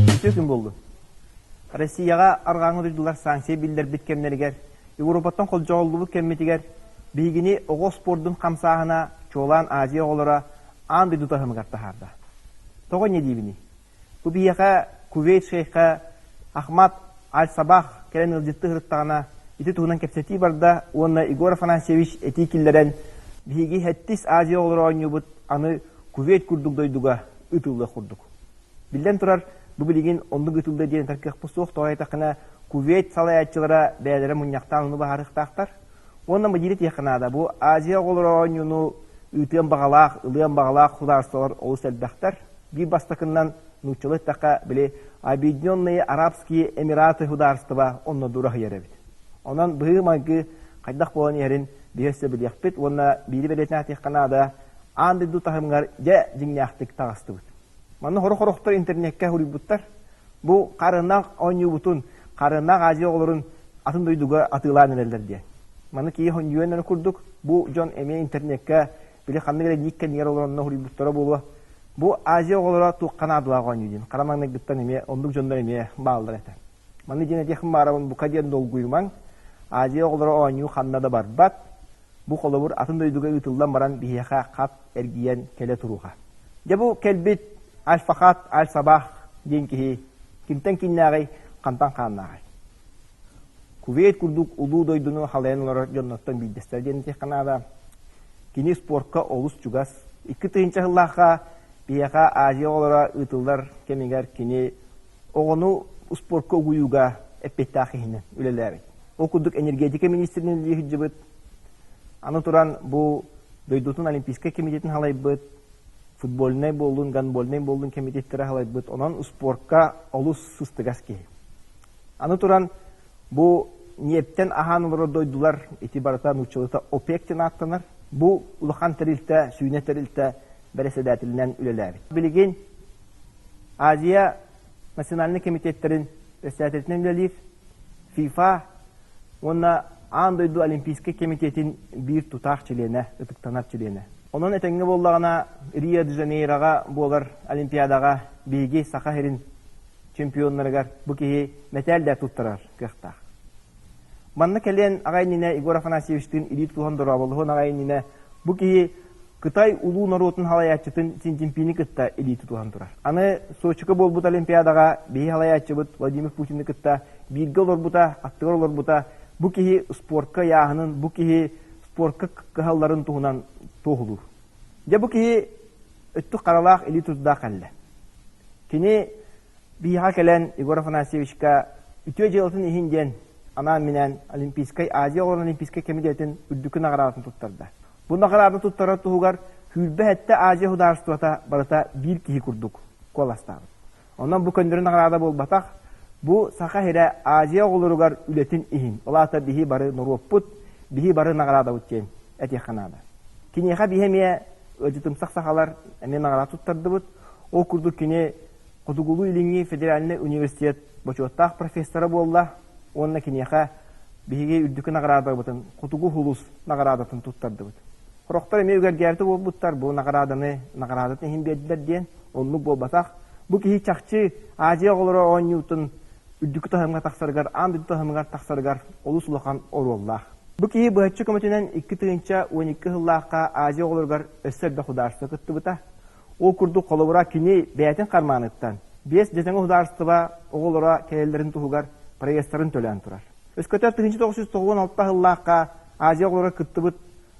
Үтүө күн буоллун. Россияҕа арҕааҥҥы дойдулар санкция биллэрбит кэмнэригэр, Европаттан холдьоҕуллубут кэммитигэр биһигини оҕо спордун хамсааһына, чуолаан Азия оҕолоро аан дойду таһымыгар таһаарда. Тоҕо инньэ диибиний? Бу биһиэхэ Кувейт шейхэ Ахмад Аль-Сабах кэлэн ыалдьыттыы сырыттаҕына ити туһунан кэпсэтии барда уонна Егор Афанасьевич этии киллэрэн биһиги сэттис Азия оҕолоро оонньуубут аны Кувейт курдук дойдуга ыытыллыах курдук. Биллэн турар, бу билигин оннук ыытыллыа диэн этэр кыахпыт суох, тоҕо диэтэххинэ Кувейт салайааччылара бэйэлэрэ мунньахтаан ону быһаарыахтаахтар. Уонна мадиир этиэххэ наада, бу Азия оҕолоро оонньууну ыытыан баҕалаах, ылыан баҕалаах судаарыстыбалар олус элбэхтэр. Биир бастакыннан нууччалыы эттэххэ, били Объединенные Арабские Эмираты судаарыстыба онно дураһыйар эбит. Онон быһыы-майгы хайдах буолан иһэрин биһи өссө билиэхпит уонна биири бэлиэтээн этиэххэ наада, аан дойду таһымыгар дьэ дьиҥнээхтик таҕыстыбыт. Манна сорох-сорохтор интернеккэ суруйбуттар. Бу харыһынаах оонньуубутун, харыһынаах Азия оҕолорун атын дойдуга атыылаан эрэллэр диэн. Маны киһи хонньуйан эрэ курдук, бу дьон эмиэ интернеккэ били ханнык эрэ ник кэннигэр олоронно суруйбуттара буолуо. Бу Азия оҕолоро туохха наадалаах оонньуу диэн. Хара маҥнайгыттан эмиэ оннук дьоннор эмиэ бааллар этэ. Маны диэн этиэхпин баарабын, бука диэн долгуйумаҥ. Азия оҕолоро оонньуу ханна да барбат. Бу холобур атын дойдуга ыытыллан баран биһиэхэ хат эргийэн кэлэ туруоҕа. Дьэ бу кэлбит Аль-Фахат Аль-Сабах диэн киһи кимтэн кииннээҕий, хантан хааннааҕый? Кувейт курдук улуу дойдуну халайан олорор дьонноттон биирдэстэрэ диэн этиэххэ наада. Кини спортка олус чугас. 2000 сыллаахха биһиэхэ Азия оҕолоро ыытыллар кэмигэр кини оҕону спортка угуйууга эппиэттээх киһинэн үлэлээбит. Ол курдук энергетика министринэн үлэлии сылдьыбыт. Аны туран бу дойдутун Олимпийскай комитетин халайбыт, футбольнай буоллун, гандбольнай буоллун комитеттэрэ халайбыт. Онон спортка олус сыстыгас киһи. Аны туран бу ньиэптэн аһаан олорор дойдулар ити барыта нууччалыыта ОПЕК диэн ааттанар. Бу улахан тэрилтэ, сүүнэ тэрилтэ бэрэссэдээтэлинэн үлэлээбит. Билигин Азия национальнай комитеттэрин председателинэн үлэлиир, ФИФА уонна Аан дойду Олимпийскай комитетин биир тутаах чилиэнэ, ытыктанар чилиэнэ. Онон этэҥҥэ буоллаҕына, Рио-де-Жанейроҕа буолар Олимпиадаҕа биһиги Саха сирин чемпионнарыгар бу киһи мэтээл да туттарар кыахтаах. Манна кэлиэн аҕай иннинэ Егор Афанасьевичтыын илии тутуһан дорооболоһуон аҕай иннинэ бу киһи Кытай улуу норуотун халайааччытын Си Цзиньпини кытта илии тутуһан турар. Аны Сочига буолбут Олимпиадаҕа биһи халайааччыбыт Владимир Путины кытта бииргэ олорбута, аттыгар олорбута бу киһи спортка ыйааһынын, бу киһи спортка кыһалларын туһунан туоһулуур. Дьэ бу киһи өттүк харалаах илии тутудаах кэллэ. Кини Биһиэхэ кэлэн Егор Афанасьевичка үтүө дьыалатын иһин диэн анаан-минээн Олимпийскай Азия оҕолорун Олимпийскай кэмитиэтин үрдүкү наҕараадатын туттарда. Бу наҕарааданы туттарар туһугар 27 Азия судаарыстыбата барыта биир киһи курдук куоластаабыт. Онон бу көннөрү наҕараада буолбатах, бу Саха сирэ Азия оҕолоругар үлэтин иһин, ол аата биһи бары норуоппут, биһи бары наҕараадабыт диэн этиэххэ наада. Киниэхэ биһи эмиэ ыалдьытымсах сахалар эмиэ наҕараада туттардыбыт. Ол курдук кини Хотугулуу-Илиҥҥи федеральнай университет бочуоттаах профессора буолла уонна киниэхэ биһиги үрдүкү наҕараадабытын Хотугу Сулус наҕараадатын туттардыбыт. Сорохтор эмиэ үгэргээбитэ буолбуттар, бу наҕарааданы наҕараадатын иһин биэрдилэр диэн, оннук буолбатах. Бу киһи чахчы Азия оҕолоро оонньуутун үрдүкү таһымҥа тахсарыгар, аан дойду таһымыгар тахсарыгар олус улахан оруоллаах. Бу киһи быһаччы көмөтүнэн 2012 сыллаахха Азия оҕолоругар өссө элбэх судаарыстыба кыттыбыта. Ол курдук, холобура, кини бэйэтин хармааныттан биэс дьадаҥы судаарыстыба оҕолоро кэлэллэрин туһугар проездтарын төлөөн турар. Өскөтө 1996 сыллаахха Азия оҕолоро кыттыбыт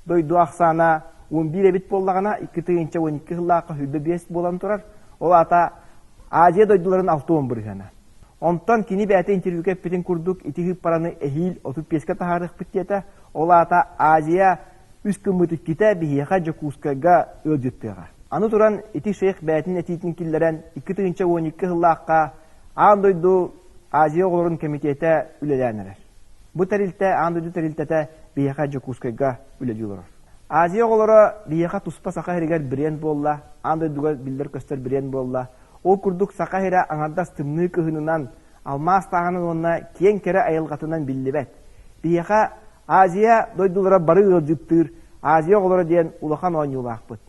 дойду ахсаана 11 эбит буоллаҕына, 2012 сыллаахха 25 буолан турар. Ол аата Азия дойдуларын 60 бырыһыана. Онтон кини бэйэтэ интервьюга эппитин курдук ити сыыппараны эһиил 35-кэ таһаарыахпыт диэтэ. Ол аата Азия үс гыммыт иккитэ биһиэхэ Дьокуускайга ыалдьыттыаҕа. Аны туран ити шейх бэйэтин этиитин киллэрэн 2012 сыллаахха аан дойду Азия оҕолорун кэмитиэтэ үлэлээн эрэр. Бу тэрилтэ аан дойду тэрилтэтэ биһиэхэ Дьокуускайга үлэлии олорор. Азия оҕолоро биһиэхэ туспа Саха сиригэр бренд буолла, аан дойдуга биллэр-көстөр бренд буолла. Ол курдук Саха сирэ аҥардас тымныы кыһынынан, алмаас тааһынан уонна киэҥ кэрэ айылҕатынан биллибэт. Биһиэхэ Азия дойдулара бары ыалдьыттыыр Азия оҕолоро диэн улахан оонньуулаахпыт.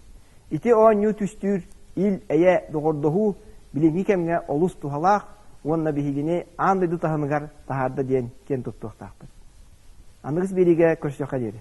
Ити оонньуу түстүүр ил-эйэ доҕордоһуу билиҥҥи кэмҥэ олус туһалаах уонна биһигини аан дойду таһымыгар таһаарда диэн киэн туттуохтаахпыт. Аныгыс биэриигэ көрсүөххэ диэри.